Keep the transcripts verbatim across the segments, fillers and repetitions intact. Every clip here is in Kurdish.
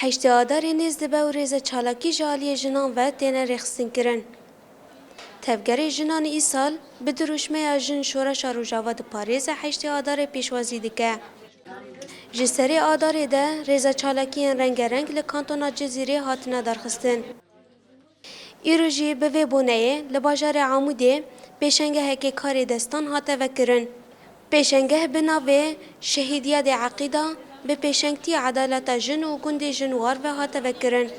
Heştê Adarê nêz dibe û rêze çalakî ji aliyê jinan ve têne rêxistinkirin. Tevgerê jinan îsal bi dirûşmeya Jin Şoreşa Rojava diparêze heştê Adarê pêşwazî dike. Ji serê Adarê de rêze çalakiyên rengereng li kantona Cizîrê hatine darxistin. Îro jî bi vê boneyê li bajarê Amûdê pêşengehekê karê destan hate vekirin. Pêşengeh bi navê Şehîdiyadê Eqîda bi pêşengtî Edaleta Jin û Gundê Jinwar ve hate vekirin.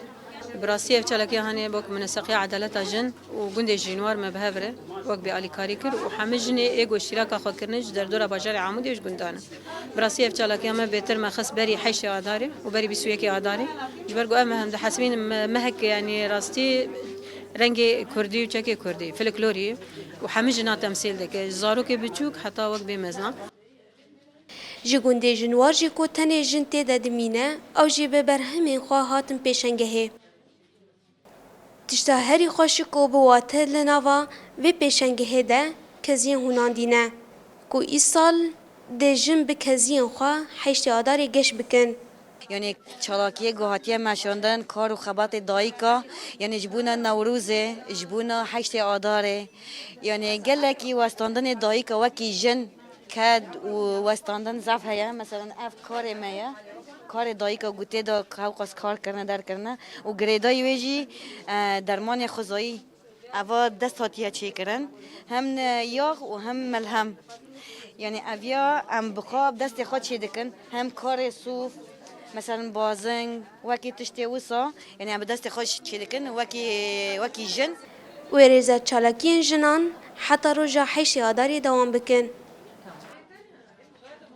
Bi rastî ev çalakiya hanê wek muneseqiya Edaleta Jin û Gundê Jinwar me bi hev re wek bê alîkarî kir û hemî jinê ê ku îştiraka xwe kirine ji derdora bajarê Amûdê û ji gundan e. Bi rastî ev çalakiya me bêtir me xist berî heştê Adarê û berî bîst û yekê Adarê. Ji ber ku ev me hem dihesibînin me, mehek, yanî rastî rengê kurdî û çekê kurdî, folklorî û hemî jina temsîl dike. Ji zarokê biçûk heta wek bê mezna. Ji gundê Jinwar jî ku tenê jin tê de dimîne, ew jî bi berhemên xwe hatin pêşengehê. Tişta herî xweş û bi wate li nava vê pêşengehê de keziyên hûnandî ne, ku îsal dê jin bi keziyên xwe heştê Adarê geş bikin. Yanî çalakiyê ku hatiye meşandin kar û xebatê dayika, yanî ji bona Newrozê, ji bona heştê Adarê, yanî gelekî westandinê dayika wekî jin ked û westandin zaf heye. Meselen ev karê me ye. Karê dayika ku tê de hewqas kar kirine, derkirine û girêdayî wê jî, e, dermanê xwezayî. Eva dest hatiye çêkirin. Hem, e, yax û hem melhem. Yanî ev ya em bi xwe, bi destê xwe çêdikin. Hem karê sûf, meselen bazing, wekî tiştê wisa. Yanî em bi destê xwe çêdikin, wekî, wekî jin. Wê rêze çalakiyên jinan heta roja heştê Adarê dewam bikin.